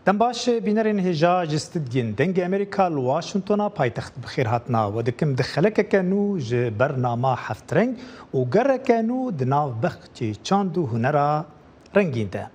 Dem baş bînerên hêja ji stûdyên Dengê Amerîka li Washingtona paytext bi xêr hatina we dikim di xelekeke nû ji bernama Heftreng û gereke nû di nav bexçê çand û hunera rengîn de.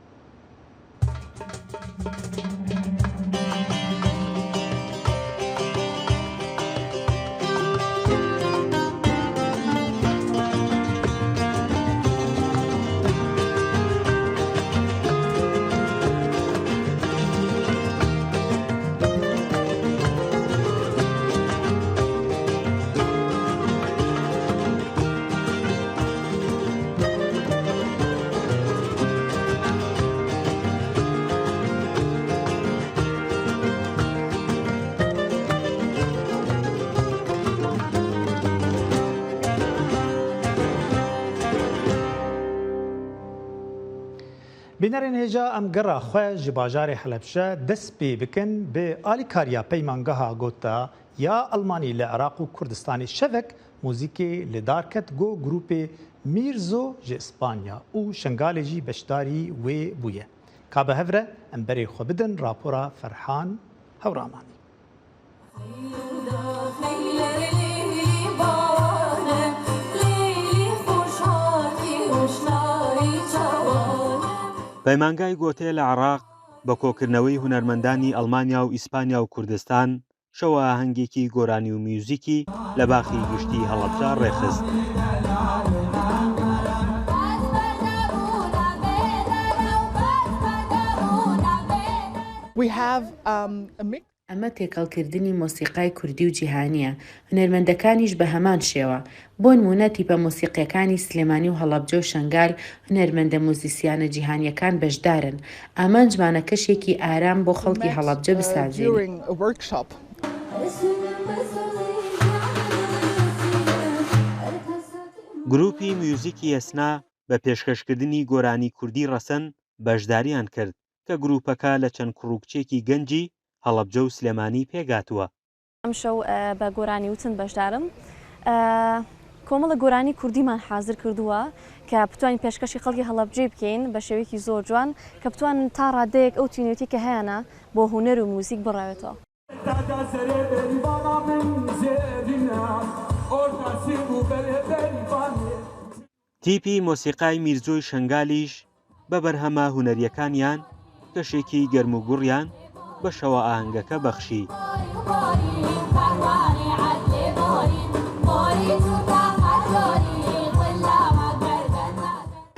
Bînerên hêja em gera xwe ji bajarê Helebçe dest pê bikin bi alîkariya Peymangeha Gotha ya Elmanî li Iraq û Kurdistanê şevek muzîkê li dar ket ku grûpê Mîrzo ji Îspanya û Şengalê jî beşdarî wê bûye. Ka bi hev re em berê xwe bidin rapora Ferhan Hewramanî. پەیمانگای گۆتێ لە عێراق بە کۆکردنەوەی هونەرمەندانی ئەڵمانیا و ئیسپانیا و کوردستان شەوە ئاهەنگێکی گۆرانی و میوزیکی لە باخی گشتی هەڵەبجە ڕێکخست. ئەمە تێکەڵکردنی مۆسیقای کوردی و جیهانییە، هونەرمەندەکانیش بەهەمان شێوە. بۆنموونە تیپە مۆسیقییەکانی سلێمانی و هەڵەبجە و شەنگال، هونەرمەندە موزیسیانە جیهانییەکان بەشدارن. ئامانجمانە کەشێکی ئارام بۆ خەڵکی هەڵەبجە بسازێنین. گرووپی میوزیکی ئێسنا بە پێشکەشکردنی گۆرانی کوردی ڕەسەن بەشداریان کرد، کە گرووپەکە لە چەند کوڕ و کچێکی گەنجی هەڵەبجە و سلێمانی پێکهاتووە. ئەمشەو بە گۆرانی وتن بەشدارم. کۆمەڵە گۆرانی کوردیمان حازر کردووە کە بتوانین پێشکەشی خەڵکی هەڵەبجەی بکەین بە شێوەیەکی زۆر جوان کە بتوانن تا ڕادەیەک ئەو تینوێتی کە هەیانە بۆ هونەر و موزیک بڕەوێتەوە. تیپی مۆسیقای میرزۆی شەنگالیش بە بەرهەمە هونەرییەکانیان کەشێکی گەرموگوڕیان بە شەوە ئاهەنگەکە بەخشی.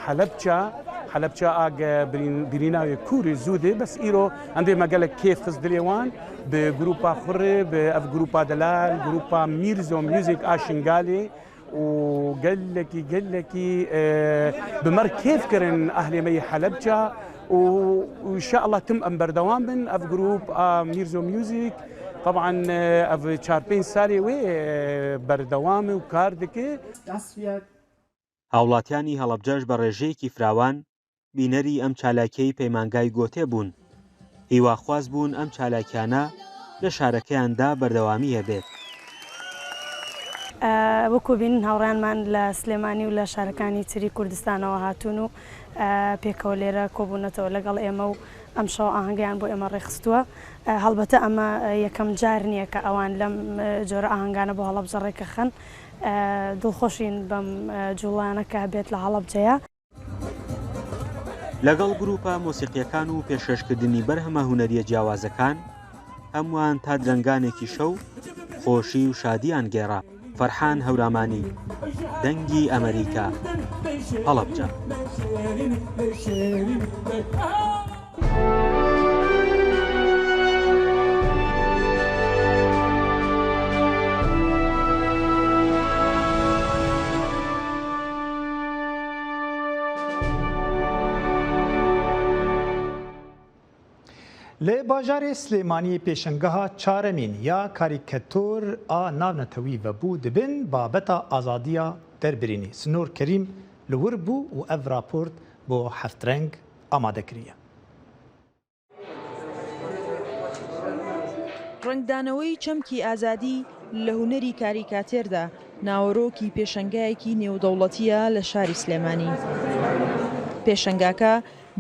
حەلەبچە حەلەبچە ئاگ بریناوێ کوری زوودێ بەس ئیرۆ ئەندێ مەگەلە کێف خست دلێوان بە گروپا خوڕێ بە ئەف گروپا دەلال گروپا میرزۆ میوزیک ئاشنگالێ و گەلەکی گەلەکی بمەر کێف کرن ئەهلێ مەی حەلەبچە و ان شاء الله تم ئەم بەردەوام بن ئەف گروپ میرزۆ میوزیک طبعا ئەف چار پێنج سالێ وێ بەردەوام و کار دکێ. هاوڵاتیانی هەڵەبجەش بە ڕێژەیەکی فراوان بینەری ئەم چالاکیەی پەیمانگای گۆتێ بوون، هیواخواز بوون ئەم چالاکیانە لە شارەکەیاندا بەردەوامی هەبێت. وەکو بینن هاوڕێیانمان لە سلێمانی و لە شارەکانی تری کوردستانەوە هاتوون و پێکەوە لێرە کۆبوونەتەوە لەگەڵ ئێمە و ئەمشەو ئاهەنگیان بۆ ئێمە ڕێکخستووە. هەڵبەتە ئەمە یەکەم جار نییە کە ئەوان لەم جۆرە ئاهەنگانە بۆ هەڵەبجە ڕێکەخەن. دڵخۆشین بەم جوڵانە کە هەبێت لە هەڵەبجەیە. لەگەڵ گروپە مۆسیقییەکان و پێشکەشکردنی بەرهەمە هونەرییە جیاوازەکان، هەمووان تا درەنگانێکی شەو خۆشی و شادییان گێڕا. فەرحان هەورامانی، دەنگی ئەمەریکا، هەڵەبجە. Li bajarê Silêmaniyê pêşengeha çaremîn ya karîkator a navnetewî vebû di bin babeta azadiya derbirînê. Sinor Kerîm li wir bû û ev raport bo Heftreng amade kiriye. ڕەنگدانەوەی چەمکی ئازادی لە هونەری کاریکاتێردا، ناوەرۆکی پێشەنگایەکی نێودەوڵەتییە لە شاری سلێمانی. پێشەنگاکە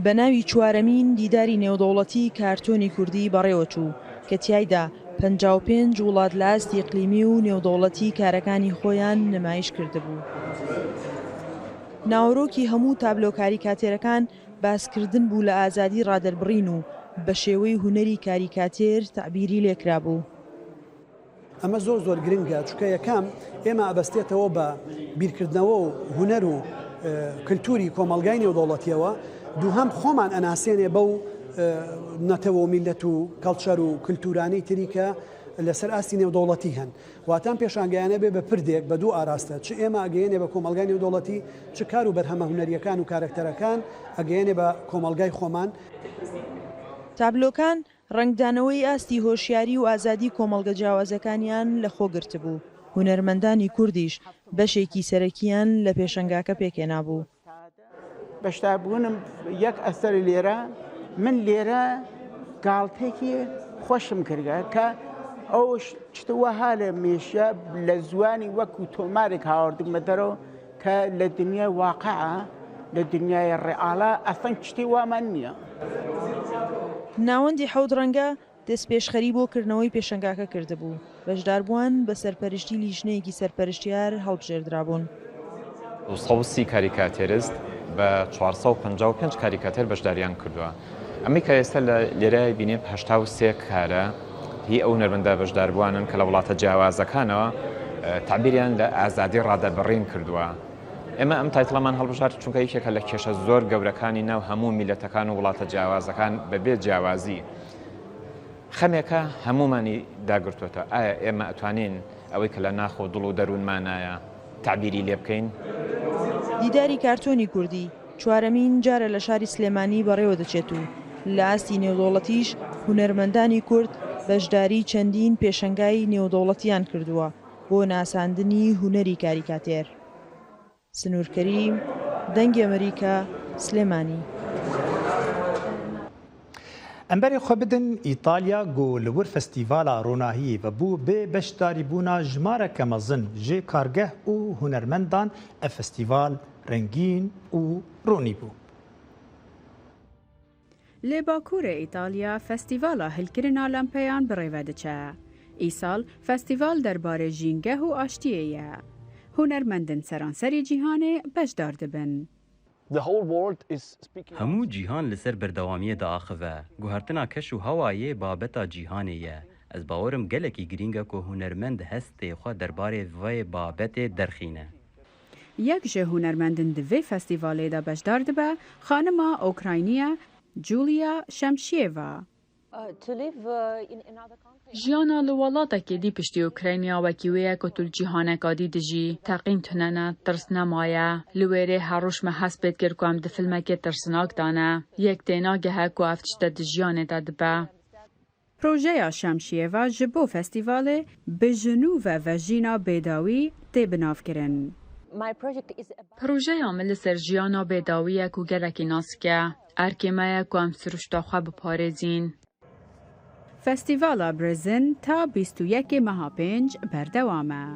بە ناوی چوارەمین دیداری نێودەوڵەتی کارتۆنی کوردی بەڕێوەچوو کە تیایدا 55 وڵات لە ئاستی ئیقلیمی و نێودەوڵەتی کارەکانی خۆیان نمایش کردبوو. ناوەرۆکی هەموو تابلۆ کاریکاتێرەکان باسکردن بوو لە ئازادی ڕادەربڕین و بە شێوەی هونەری کاریکاتێر تەعبیری لێکرابوو. ئەمە زۆر زۆر گرنگە چونکە یەکەم ئێمە ئەبەستێتەوە بە بیرکردنەوە و هونەر و کلتوری کۆمەڵگای نێودەوڵەتیەوە، دووهەم خۆمان ئەناسێنێ بەو نەتەوە و میللەت و کەڵچەر و کلتورانەی تری کە لەسەر ئاستی نێودەوڵەتی هەن. واتە ئەم پێشانگایانە بێ بە پردێک بە دوو ئاراستە، چ ئێمە ئەگەیەنێ بە کۆمەڵگای نێودەوڵەتی، چ کار و بەرهەمە هونەرییەکان و کارەکتەرەکان ئەگەیەنێ بە کۆمەڵگای خۆمان. تابلۆکان ڕەنگدانەوەی ئاستی هۆشیاری و ئازادی کۆمەڵگە جیاوازەکانیان لەخۆ گرتبوو، هونەرمەندانی کوردیش بەشێکی سەرەکییان لە پێشەنگاکە پێکهێنابوو. بەشداربوونم یەک ئەسەر لێرە، من لێرە گاڵتێکی خۆشم کردگە کە ئەو شتە وەها لە مێشە لە زوانی وەکو تۆمارێک هاوردمە دەرەوە کە لە دنیای واقعە لە دنیای ڕئاڵا ئەسڵەن شتی وامان نییە. ناوەندی حەوت ڕەنگە دەستپێشخەری بۆ کردنەوەی پێشەنگاکە کردبوو، بەشداربووان بە سەرپەرشتی لیژنەیەکی سەرپەرشتیار هەڵبژێردرابوون. 230 کاریکاتێرست بە 455 کاریکاتێر بەشداریان کردووە. ئەمەی کە ئێستا لە لێرە بینێ 83 کارە هی ئەو هونەرمەندە بەشداربووانن کە لە وڵاتە جیاوازەکانەوە تەعبیریان لە ئازادی ڕادەربڕین کردووە. ئێمە ئەم title ەمان هەڵبژارد چونکە یەکێکە لە کێشە زۆر گەورەکانی ناو هەموو میللەتەکان و وڵاتە جیاوازەکان بەبێ جیاوازی خەمێکە هەموومانی داگرتووەتەوە، ئایا ئێمە ئەتوانین ئەوەی کە لە ناخ و دڵ و دەروونمانایە تەعبیری لێ بکەین؟ دیداری کارتۆنی کوردی چوارەمین جارە لە شاری سلێمانی بەڕێوەدەچێت و لە ئاستی نێودەوڵەتیش هونەرمەندانی کورد بەشداری چەندین پێشەنگای نێودەوڵەتیان کردووە بۆ ناساندنی هونەری کاریکاتێر. سنوور کەریم، دەنگی ئەمەریکا، سلێمانی. Em berê xwe bidin Îtalya ku li wir festîvala ronahiyê vebû bi beşdarîbûna jimareke mezin ji kargeh û hunermendan ev festîval rengîn û ronî bû. Li bakurê Îtalya festîvala hilkirina lampeyan birêve diçe. Îsal festîval derbarê jîngeh û aştiyê ye. Hunermendên seranserî cîhanê beşdar dibin. Hemû cîhan li ser berdewamiyê diaxive. Guhertina keş û hewayê babeta cîhanê ye. Ez bawer im gelekî girîng e ku hunermend hestê xwe derbarê vê babetê derxîne. Yek ji hunermendên di vê festîvalê de beşdar dibe xanima Ûkraynî ye Julia Şemşiyeva. Jiyana li welatekî dî piştî Ukrayna wekî wê ye ku tu li cîhaneka dî dijî. Teqîn tune ne, tirs nemaye. Li wê rê her roj me hest pê dikir ku em di filmekê tirsnak de ne. Yek tênagihe ku ev tişte di jiyanê de dibe. Projeya Şemşiyeva ji bo festîvalê bi ji nû ve vejîna bêdawî tê binavkirin. Projeya min li ser jiyana bêdawî ye ku gelekî nasik e. Erkê me ye ku em siruşta xwe biparêzîn. Festîvala Brizin ta 21 ê meha pênc berdewam e.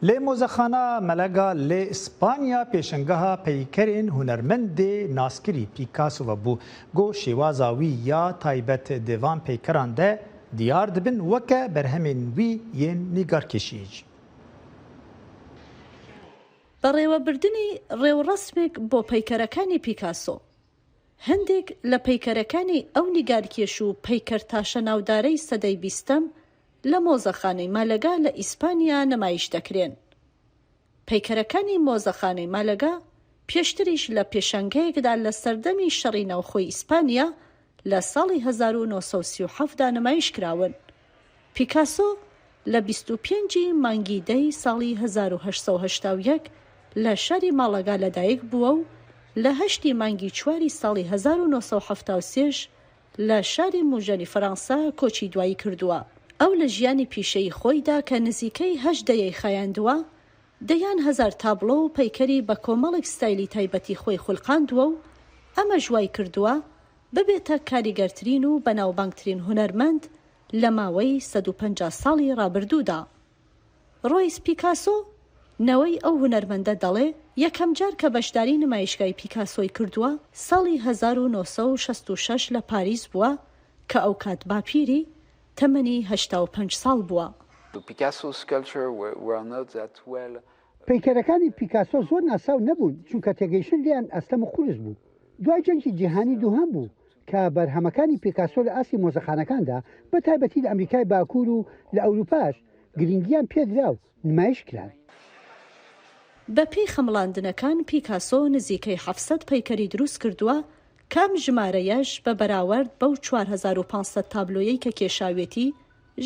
Li Mozexana Malaga li Îspanya pêşengeha peykerên hunermendê naskirî Picasso vebû. Got şêwaza wî ya taybet di van peykeran de diyar dibin weke berhemên wî yên nîgarkêşiyê jî. بەڕێوەبردنی ڕێوڕەسمێک بۆ پەیکەرەکانی پیکاسۆ. هەندێک لە پەیکەرەکانی ئەو نیگارکێش و پەیکەرتاشە ناودارەی سەدەی بیستەم لە مۆزەخانەی مالەگا لە ئیسپانیا نمایش دەکرێن. پەیکەرەکانی مۆزەخانەی مالەگا پێشتریش لە پێشانگەیەکدا لە سەردەمی شەڕی ناوخۆی ئیسپانیا لە ساڵی 1937 دا نمایش کراون. پیکاسۆ لە 25 ی مانگی دەی ساڵی 1881 لە شاری ماڵەگا لەدایک بووە و لە هەشتی مانگی چواری ساڵی 1973 لە شاری موژەنی فەرانسە کۆچی دوایی کردووە. ئەو لە ژیانی پیشەیی خۆیدا کە نزیکەی هەشت دەیەی خایاندووە، دەیان هەزار تابڵۆ و پەیکەری بە کۆمەڵێک ستایلی تایبەتی خۆی خولقاندووە و ئەمەش وای کردووە ببێتە کاریگەرترین و بەناوبانگترین هونەرمەند لە ماوەی 150 ساڵی ڕابردوودا. ڕۆیس پیکاسۆ. نەوەی ئەو هونەرمەندە دەڵێ، یەکەمجار کە بەشداری نمایشگای پیکاسۆی کردووە ساڵی 1966 لە پاریس بووە کە ئەوکات باپیری تەمەنی 85 ساڵ بووە. پەیکەرەکانی پیکاسۆ زۆر ناسراو نەبوون، چونکە تێگەیشتن لێیان ئەستەم و قورس بوو. دوای جەنگی جیهانی دووهەم بوو کە بەرهەمەکانی پیکاسۆ لە ئاستی مۆزەخانەکاندا، بە تایبەتی لە ئەمریکای باکوور و لە ئەوروپاش، گرنگییان پێدرا و نمایش کران. بەپێی خەمڵاندنەکان پیکاسۆ نزیکەی 700 پەیکەری دروست کردووە کە ئەم ژمارەیەش بە بەراوەرد بەو 4500 تابلۆیەی کە کێشاویەتی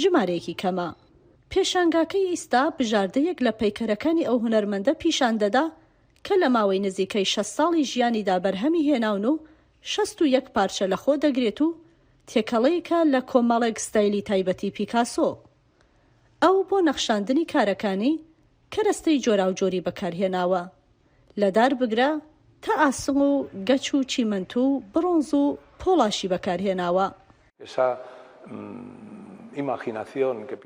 ژمارەیەکی کەمە. پێشانگاکەی ئیستا بژاردەیەک لە پەیکەرەکانی ئەو هونەرمەندە پیشان دەدا کە لە ماوەی نزیکەی 60 ساڵی ژیانیدا بەرهەمی هێناون و 61 پارچە لەخۆ دەگرێت و تێکەڵەیەکە لە کۆمەڵێک ستایلی تایبەتی پیکاسۆ. ئەو بۆ نەخشاندنی کارەکانی کەرەستەی جۆراوجۆری بەکارهێناوە، لە دار بگرە تا ئاسن و گەچ و چیمەنتو و بڕۆنز و پۆڵاشی بەکارهێناوە.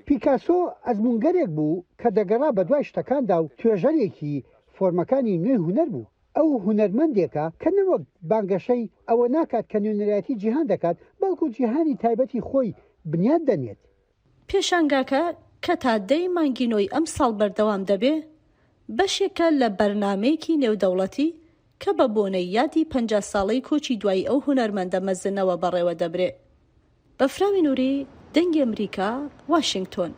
پیکاسۆ ئەزموونگەرێک بوو کە دەگەڕا بەدوای شتەکاندا و توێژەرێکی فۆرمەکانی نوێی هونەر بوو. ئەو هونەرمەندێکە کە نەوەک بانگەشەی ئەوە ناکات کە نوێنەرایەتی جیهان دەکات، بەڵکو جیهانی تایبەتی خۆی بنیات دەنێت. پێشانگاکە کە تا دە ی مانگی نۆی ئەمساڵ بەردەوام دەبێ، بەشێکە لە بەرنامەیەکی نێودەوڵەتی کە بە بۆنەی یادی 50 ساڵەی کۆچی دوایی ئەو هونەرمەندە مەزنەوە بەڕێوە دەبرێ. بەفراوی نوری، دەنگی ئەمریکا، واشینگتۆن.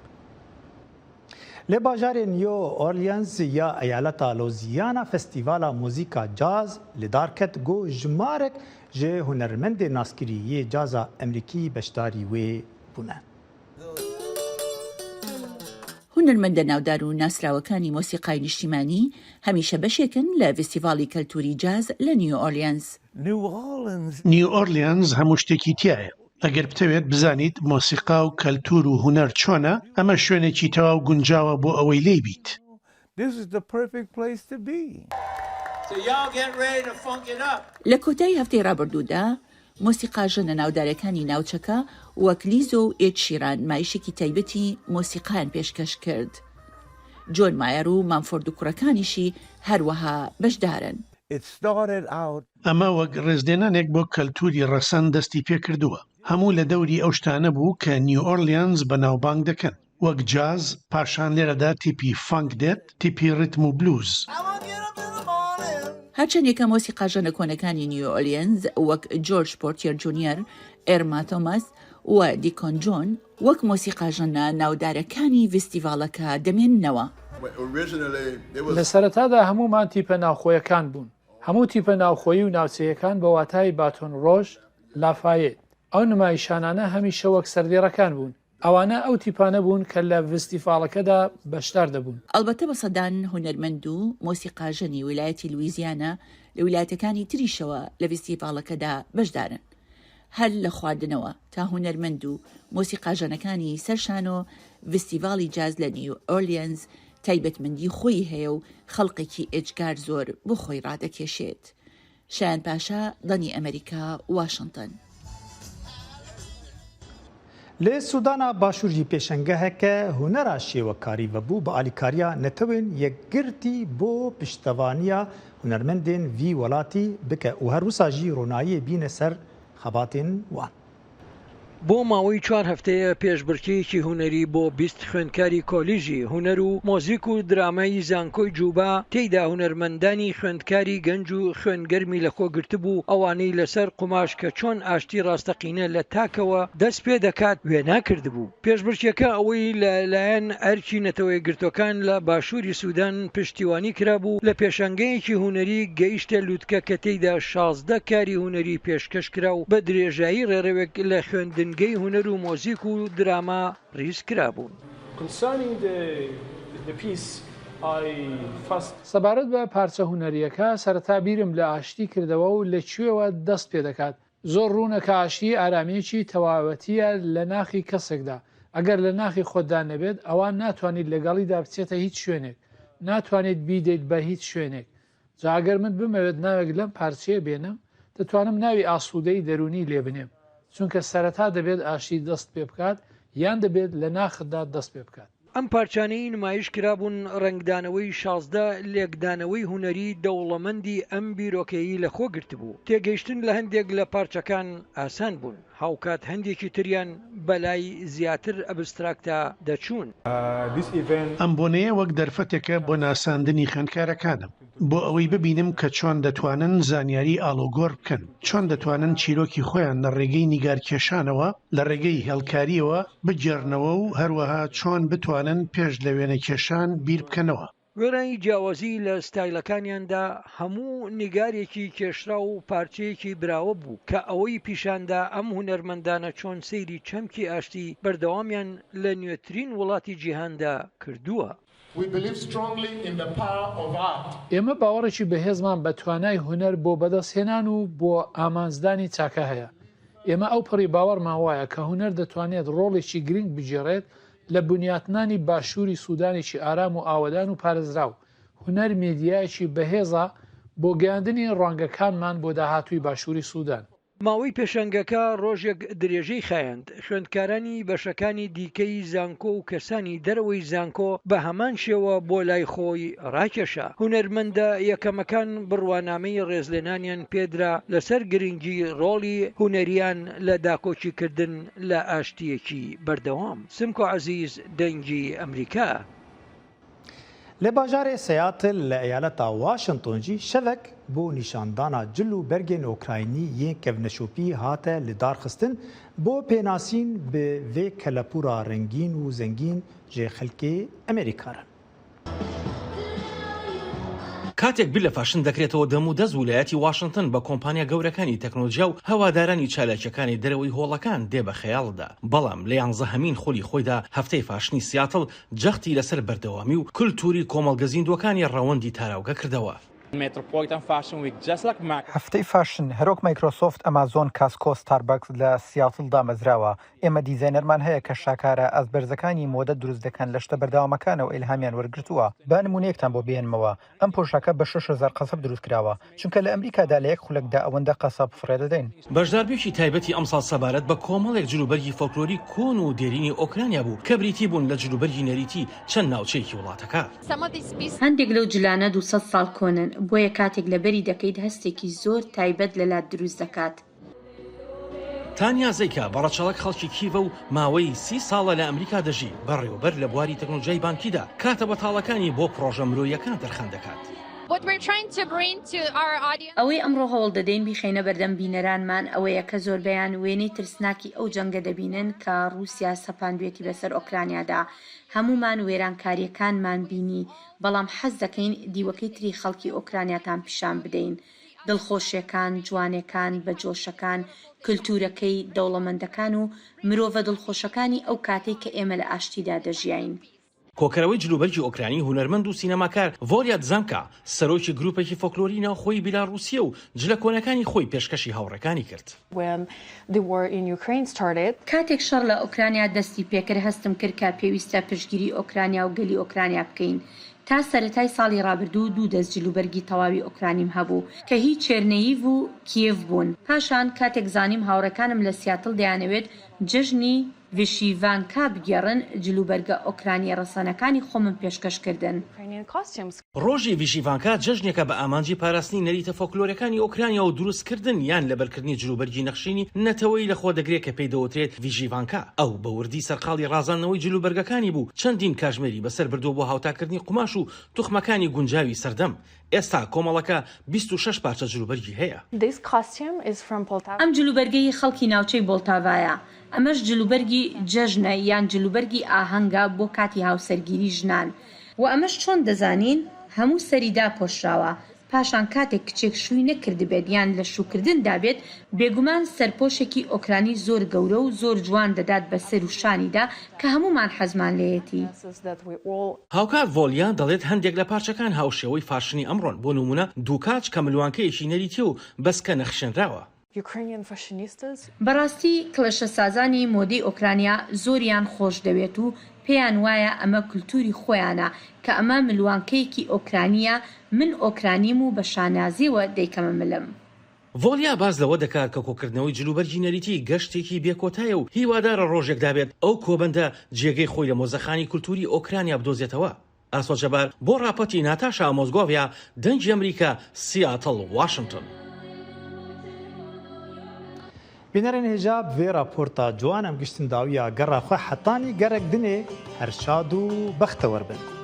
Li bajarê New Orleans ya eyaleta Louisiana festîvala muzîka caz li dar ket ku jimarek ji hunermendên naskirî yê caza Emrîkî beşdarî wê bûne. هونەرمەندە ناودار و ناسراوەکانی مۆسیقای نیشتیمانی هەمیشە بەشێکن لە ڤیستیڤاڵی کەلتووری جاز لە نیو ئۆرلیانز. نیو ئۆرلیانز هەموو شتێکی تیایە. ئەگەر بتەوێت بزانیت مۆسیقا و کەلتوور و هونەر چۆنە، ئەمە شوێنێکی تەواو گونجاوە بۆ ئەوەی لێی بیت. لە کۆتایی هەفتەی ڕابردوودا، مۆسیقاژەنە ناودارەکانی ناوچەکە وەک لیزۆ و ئێد شیران نمایشێکی تایبەتی مۆسیقایان پێشکەش کرد. جۆن مایەر و مامفۆرد و کوڕەکانیشی هەروەها بەشدارن. ئەمە وەک ڕێزلێنانێک بۆ کەلتووری ڕەسەن دەستی پێکردووە. هەموو لە دەوری ئەو شتانە بوو کە نیوئۆرلیانز بەناوبانگ دەکەن. وەک جاز، پاشان لێرەدا تیپی فانک دێت، تیپی ڕیتم و بلوز. هەرچەند یەکەم مۆسیقاژەنە کۆنەکانی نیوئۆرلیانز وەک جۆرج پۆرتیەر جونیەر، ئێرما تۆماس و دیکۆن جۆن وەک مۆسیقاژەنە ناودارەکانی ڤیستیڤاڵەکە دەمێننەوە. لە سەرەتادا هەموومان تیپە ناوخۆیەکان بوون، هەموو تیپە ناوخۆیی و ناوچەیەکان بە واتای باتۆن ڕۆژ، لافایێت. ئەو نمایشانانە هەمیشە وەک سەردێڕەکان بوون، ئەوانە ئەو تیپانە بوون کە لە ڤستیڤاڵەکەدا بەشدار دەبوون. ئەڵبەتە بە سەدان هونەرمەند و مۆسیقاژەنی ویلایەتی لویزیانا لە ویلایەتەکانی تریشەوە لە ڤیستیڤاڵەکەدا بەشدارن. هەر لە خواردنەوە تا هونەرمەند و مۆسیقاژەنەکانی سەر شانۆ، ڤستیڤاڵی جاز لە نیو ئۆرلیەنز تایبەتمەندی خۆی هەیە و خەڵقێکی ئێجگار زۆر بۆ خۆی ڕادەکێشێت. شایان پاشا، دەنگی ئەمەریکا، واشنتن. Li Sûdana Başûr jî pêşengeheke hunera şêwekarî vebû bi alîkariya Netewên Yekgirtî bo piştevaniya hunermendên vî welatî bike û her wisa jî ronayiyê bîne ser xebatên wan. بۆ ماوەی چوار هەفتەیە پێشبڕکێیەکی هونەری بۆ 20 خوێندکاری کۆلیژی هونەر و مۆزیک و درامای زانکۆی جوبا تێیدا هونەرمەندانی خوێندکاری گەنج و خوێنگەرمی لەخۆ گرتبوو ئەوانەی لەسەر قوماش کە چۆن ئاشتی ڕاستەقینە لە تاکەوە دەست پێ دەکات وێنا کردبوو. پێشبڕکێکە ئەوەی لە لایەن ئەرکی نەتەوەیەکگرتوەکان لە باشووری سودان پشتیوانی کرابوو لە پێشانگەیەکی هونەری گەیشتە لوتکە کە تێیدا 16 کاری هونەری پێشکەش کرا و بە درێژایی ڕێڕەوێک لە خوێندنگەی هونەر و مۆزیک و دراما ڕیز کرابوون. سەبارەت بە پارچە هونەرییەکە، سەرەتا بیرم لە ئاشتی کردەوە و لە کوێوە دەست پێدەکات. زۆر ڕوونە کە ئاشتی ئارامییەکی تەواوەتییە لە ناخی کەسێکدا، ئەگەر لە ناخی خۆتدا نەبێت ئەوا ناتوانیت لەگەڵیدا بچێتە هیچ شوێنێک، ناتوانیت بیدەیت بە هیچ شوێنێک. جا ئەگەر من بمەوێت ناوێک لەم پارچەیە بێنم، دەتوانم ناوی ئاسوودەیی دەروونی لێ بنێم، چونکە سەرەتا دەبێت ئاشتی دەست پێ بکات یان دەبێت لە ناختدا دەست پێ بکات. ئەم پارچانەی نمایش کرابوون ڕەنگدانەوەی 16 لێکدانەوەی هونەری دەوڵەمەندی ئەم بیرۆکەیەی لەخۆ گرتبوو. تێگەیشتن لە هەندێک لە پارچەکان ئاسان بوون، هاوکات هەندێکی تریان بەلای زیاتر ئەبستراکتا دەچوون. ئەم بۆنەیە وەک دەرفەتێکە بۆ ناساندنی خوێندکارەکانم، بۆ ئەوەی ببینم کە چۆن دەتوانن زانیاری ئاڵوگۆڕ بکەن، چۆن دەتوانن چیرۆکی خۆیان لە ڕێگەی نیگارکێشانەوە، لە ڕێگەی هێڵکارییەوە بگێڕنەوە و هەروەها چۆن بتوانن پێش لە وێنەکێشان بیر بکەنەوە. وێڕای جیاوازی لە ستایلەکانیاندا، هەموو نیگارێکی کێشراو و پارچەیەکی براوە بوو کە ئەوەی پیشاندا ئەم هونەرمەندانە چۆن سەیری چەمکی ئاشتی بەردەوامیان لە نوێترین وڵاتی جیهاندا کردووە. ئێمە باوەڕێکی بەهێزمان بە توانای هونەر بۆ بەدەستهێنان و بۆ ئامانجدانی چاکە هەیە. ئێمە ئەوپەڕی باوەڕمان وایە کە هونەر دەتوانێت ڕۆڵێکی گرنگ بگێڕێت لە بنیاتنانی باشووری سوودانێکی ئارام و ئاوەدان و پارێزراو، هونەر مێدیایەکی بەهێزە بۆ گەیاندنی ڕوانگەکانمان بۆ داهاتووی باشووری سوودان. ماوەی پێشەنگەکە ڕۆژێک درێژەی خایاند، خوێندکارانی بەشەکانی دیکەی زانکۆ و کەسانی دەرەوەی زانکۆ بە هەمان شێوە بۆ لای خۆی ڕاکێشا. هونەرمەندە یەکەمەکان بڕوانامەی ڕێزلێنانیان پێدرا لەسەر گرنگی ڕۆڵی هونەریان لە داکۆکیکردن لە ئاشتییەکی بەردەوام. سمکۆ عەزیز، دەنگی ئەمریکا. لە bajarê Seattle li eyaleta Washington jî şevek bo nîşandana cil û bergên Okraynî yên kevneşopî hate lidarxistin bo pênasîn bi vê kelepûra rengîn û zengîn ji xelkê Amerîka re. کاتێک بیر لە فاشن دەکرێتەوە دەمودەست ولایەتی واشنتن بە کۆمپانیا گەورەکانی تەکنۆلۆژیا و هەوادارانی چالاکییەکانی دەرەوەی هۆڵەکان دێ بە خەیاڵتدا، بەڵام لە یانزەهەمین خولی خۆیدا هەفتەی فاشنی سیاتڵ جەختی لەسەر بەردەوامی و کولتووری کۆمەڵگە زیندووەکانی ڕەوەندی تاراوگە کردەوە. هەفتەی فاشن، هەروەک مایکرۆسۆفت، ئەمازۆن، کاسکۆ، ستاربەکس لە سیاتڵ دامەزراوە. ئێمە دیزاینەرمان هەیە کە شاکارە ئاست بەرزەکانی مۆدە دروست دەکەن لە شتە بەردەوامەکانەوە ئیلهامیان وەرگرتووە. با نموونەیەکتان بۆ بهێنمەوە، ئەم پۆشاکە بە 6000 قەسەب دروست کراوە، چونکە لە ئەمریکادا لە یەک خولەکدا ئەوەندە قەسەب فڕێ دەدەین. بەشداربوویەکی تایبەتی ئەمساڵ سەبارەت بە کۆمەڵێک جلوبەرگی فۆلکلۆری کۆن و دێرینی ئۆکرانیا بوو کە بریتی بوون لە جلوبەرگی نەریتی چەند ناوچەیەکی وڵاتەکە. هەندێک لەو جلانە 200 ساڵ کۆنن، بۆیە کاتێک لەبەری دەکەیت هەستێکی زۆر تایبەت لەلات دروست دەکات. تانیا زەیکا بە ڕەچەڵەک خەڵکی کیڤە و ماوەی سی ساڵە لە ئەمریکا دەژی، بەڕێوەبەر لە بواری تەکنۆلۆژیای بانکیدا، کاتە بەتاڵەکانی بۆ پڕۆژە مرۆییەکان تەرخان دەکات. ئەوەی ئەمڕۆ هەوڵدەدەین بیخەینە بەردەم بینەرانمان ئەوەیە کە زۆربەیان وێنەی ترسناکی ئەو جەنگە دەبینن کە ڕووسیا سەپاندوێتی بەسەر ئۆکرانیادا، هەموومان وێرانکارییەکانمان بینی، بەڵام حەز دەکەین دیوەکەی تری خەڵکی ئۆکرانیاتان پیشان بدەین، دڵخۆشیەکان، جوانێکان، بەجۆشەکان، کلتورەکەی، دەوڵەمەندەکان و مرۆڤە دڵخۆشەکانی ئەو کاتەی کە ئێمە لە ئاشتیدا دەژیاین. کۆکەرەوەی جلوبەرگی ئۆکرانی هونەرمەند و سینەماکار ڤۆلیا دزانکا، سەرۆکی گروپێکی فۆکلۆری ناوخۆیی بیلاڕوسییە و جلە کۆنەکانی خۆی پێشکەشی هاوڕێکانی کرد. کاتێک شەڕ لە ئۆکرانیا دەستی پێکرد هەستم کرد کە پێویستە پشتگیری ئۆکرانیا و گەلی ئۆکرانیا بکەین. تا سەرەتای ساڵی ڕابردوو دوو دەست جلوبەرگی تەواوی ئۆکرانیم هەبوو کە هی چێرنێیڤ و کیێڤ بوون. پاشان کاتێک زانیم هاوڕێکانم لە سیاتڵ دەیانەوێت جەژنی ڤیشیڤانکا بگێڕن، جلوبەرگە ئۆکرانییە ڕەسەنەکانی خۆمم پێشکەش کردن. ڕۆژی ڤیشیڤانکا جەژنێکە بە ئامانجی پاراستنی نەریتە فۆکلۆرەکانی ئۆکرانیا و دروستکردن یان لەبەرکردنی جلوبەرگی نەخشینی نەتەوەیی لەخۆدەگرێت کە پێی دەوترێت ڤیشیڤانکا. ئەو بە وردی سەرقاڵی ڕازاندنەوەی جلوبەرگەکانی بوو، چەندین کاژمێری بەسەر بردووە بۆ هاوتاکردنی قوماش و توخمەکانی گونجاوی سەردەم. ئێستا کۆمەڵەکە 26 پارچە جلوبەرگی هەیە. ئەم جلوبەرگە هی خەڵکی ناوچەی بۆڵتاڤایە. ئەمەش جلوبەرگی جەژنە یان جلوبەرگی ئاهەنگە بۆ کاتی هاوسەرگیری ژنان. وە ئەمەش چۆن دەزانین هەموو سەری داپۆشراوە، پاشان کاتێک کچێک شووی نەکردبێت یان لە شووکردندا بێت، بێگومان سەرپۆشێکی ئۆکرانی زۆر گەورە و زۆر جوان دەدات بە سەر و شانیدا کە هەموومان حەزمان لێیەتی. هاوکات ڤۆلیا دەڵێت هەندێک لە پارچەکان هاوشێوەی فاشنی ئەمڕۆن، بۆ نموونە دووکاچ کە ملوانکەیەکی نەریتییە و بەسکە نەخشێنراوە. بەڕاستی کڵێشەسازانی مۆدەی ئۆکرانیا زۆریان خۆش دەوێت و پێیان وایە ئەمە کولتوری خۆیانە کە ئەمە ملوانکەیەکی ئۆکرانییە، من ئۆکرانیم و بە شانازییەوە دەیکەمە ملم. ڤۆلیا باس لەوە دەکات کە کۆکردنەوەی جلوبەرگی نەریتی گەشتێکی بێکۆتایە و هیوادارە ڕۆژێک دابێت ئەو کۆبەندە جێگەی خۆی لە مۆزەخانی کولتووری ئۆکرانیا بدۆزێتەوە. ئاسۆ جەبار بۆ ڕاپۆرتی ناتاشا مۆزگۆڤیا، دەنگی ئەمریکا، سیاتڵ، واشنتۆن. Bînerên hêja bi vê raporta ciwan em giştin dawiya gera xwe hetanî gerek dinê her şad û bextewer bin.